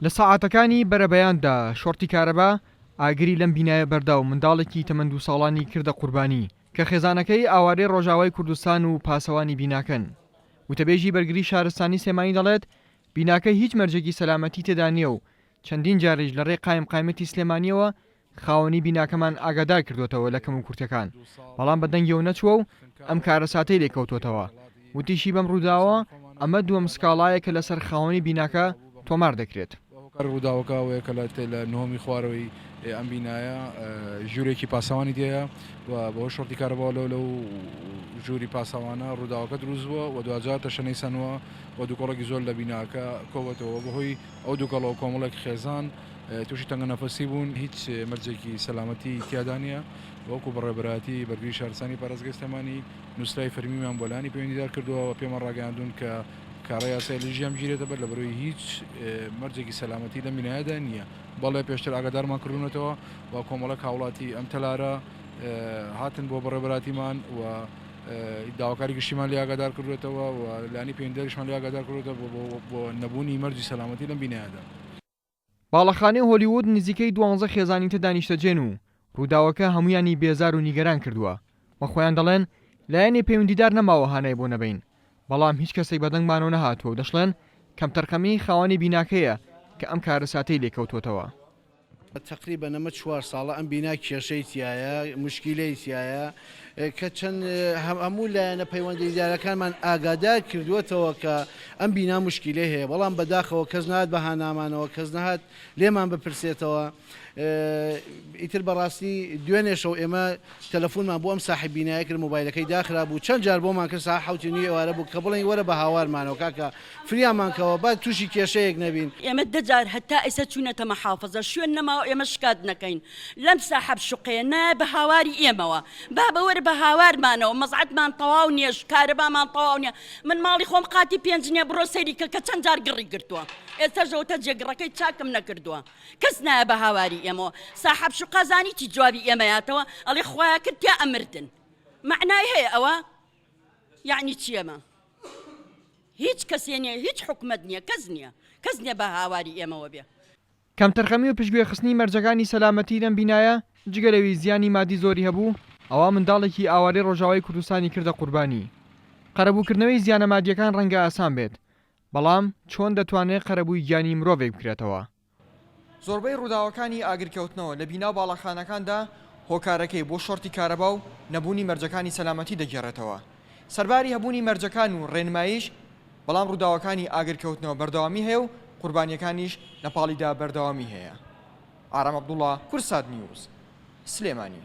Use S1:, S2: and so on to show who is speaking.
S1: لە سەعاتەکانی بەرەبەیاندا شۆرتی کارەبا ئاگری لەم بینایە بەردا و منداڵێکی تەمەن دوو ساڵانی کردە قوربانی کە خێزانەکەی ئاوارەی ڕۆژاوای کوردستان و پاسەوانی بیناکەن. وتەبێژی بەرگری شارستانی سلێمانی دەڵێت، بیناکە هیچ مەرجێکی سەلامەتی تێدا نییە و چەندین جاریش لە ڕێی قایمقامیەتی سلێمانییەوە خاوەنی بیناکەمان ئاگادار کردۆتەوە لە کەموکورتیەکان، بەڵام بە دەنگیەوە نەچووە و ئەم کارەساتەی لێ کەوتۆتەوە. وتیشی بەم ڕووداوە ئەمە دووەم سکاڵایە کە لەسەر خاوەنی بیناکە تۆمار دەکرێت.
S2: هۆکاری ڕووداوەکە ئەوەیە کە لە نهۆمی خوارەوەی ئەم بینایە ژوورێکی پاسەوانی تێیە و بەهۆی شۆرتی کارەباوە لەو لەو ژووری پاسەوانە ڕووداوەکە دروست بووە و دواجار تەشەنەی سەنووە و دووکەڵێکی زۆر لە بیناکە کۆبۆتەوە بەهۆی ئەو دووکەڵەوە کۆمەڵێک خێزان تووشی تەنگەنەفەسی بوون، هیچ مەرجێکی سەلامەتی تیادا نییە، وەکو بەڕێوەبەرایەتی بەرگری شارستانی پارێزگای سلێمانی نووسراوی فەرمیمان بۆ لایەنی پەیوەندیدار کردووە و پێمان ڕاگەیاندوون کە کارە یاسایی لە دژیان بگیرێتە بەر لەبەرئەوەی هیچ مەرجێکی سەلامەتی لەم بینایەدا نییە. بەڵێ پێشتر ئاگادارمان کردوونەتەوە و کۆمەڵێک هاوڵاتی ئەم تەلارە هاتن بۆ بەڕێوەبەرایەتیمان و داواکاری گشتیمان لێ ئاگادار کردووەتەوە و لایەنی پەیوەندیداریشمان لێ ئاگادار کردووەتەوە بۆ نەبوونی مەرجی سەلامەتی لەم بینایەدا.
S1: باڵەخانەی هۆلیوود نزیکەی دوانزە خێزانی تێدا نیشتەجێن و رووداوەکە هەموویانی بێزار و نیگەران کردووە و خۆیان دەڵێن لایەنی پەیوەندیدار نەماوە هانای بۆ نەبەین بەڵام هیچ کەسێک بەدەنگمانەوە نەهاتووە و دەشڵێن کەمتەرخەمیی خاوەنی بیناکەیە کە ئەم کارەساتەی لێکەوتووەتەوە.
S3: تەقریبەن ئەمە چوار ساڵە ئەم بینا کێشەی تیایە، موشکیلەی تیایە کە چەند هەموو لایەنە پەیوەندیدارەکانمان ئاگادار کردووەتەوە کە ئەم بینا موشکیلەی هەیە، بەڵام بەداخەوە کەس نەهات بە هانامانەوە، کەس نەهات لێمان بپرسێتەوە. ئیتر بەڕاستی دوێنێ شەو ئێمە تەلەفونمان بۆ ئەم ساحیب بینایە کرد مۆبایلەکەی داخرابوو چەند جار بۆمان کرد ساعە حەوتی نیو ئێوارە بوو کە بڵێین وەرە بە هاوارمانەوە کاکە فریامان کەوە با توشی کێشەیەک نەبین.
S4: ئێمە دە جار هەتا ئێستا چوینەتە مەحافزە شوێن نەماوە ئێمە شکات نەکەین لەم ساحەب شوقەیە نایە بە هاواری ئێمەوە بابە وەرە بە هاوارمانەوە مەزعەتمان تەواو نیە کارەبامان تەواو نیە من ماڵی خۆم قاتی پێنج نیە بڕۆ سەیری کە کە چەند جار گڕی گرتووە ئێستاش ئەوەتا جێگڕەکەی چاکم نەکردووە کەس نایە بە هاواری ئێمەوە ساحەب شوقا زانی چی جوابی ئێمە یاتەوە ئەڵێ خوایە کرد تیا ئەمردن مەعنای هەیە ئەوە یعنی چی ئەمە هیچ کەسێ نیە هیچ حکومەت نیە کەس نیە کەس نیە بە هاواری ئێمەوە بێ.
S1: کەمتەرخەمی و پشتگوێخستنی مەرجەکانی سەلامەتی لەم بینایە جگە لەوی زیانی مادی زۆری هەبوو، ئەوا منداڵێکی ئاوارەی ڕۆژاوای کوردستانی کردە قوربانی. قەرەبووکردنەوەی زیانە مادییەکان ڕەنگە ئاسان بێت، بەڵام چۆن دەتوانرێت قەرەبووی گیانی مرۆڤێک بکرێتەوە؟ زۆربەی ڕووداوەکانی ئاگرکەوتنەوە لە بینا و باڵەخانەکاندا هۆکارەکەی بۆ شۆرتی کارەبا و نەبوونی مەرجەکانی سەلامەتی دەگێڕێتەوە. سەرباری هەبوونی مەرجەکان و ڕێنماییش، بەڵام ڕووداوەکانی ئاگرکەوتنەوە بەردەوامی هەیە و قوربانییەکانیش لە پاڵیدا بەردەوامی هەیە. ئارام عەبدوڵا، کوردسات نیوز، سلێمانی.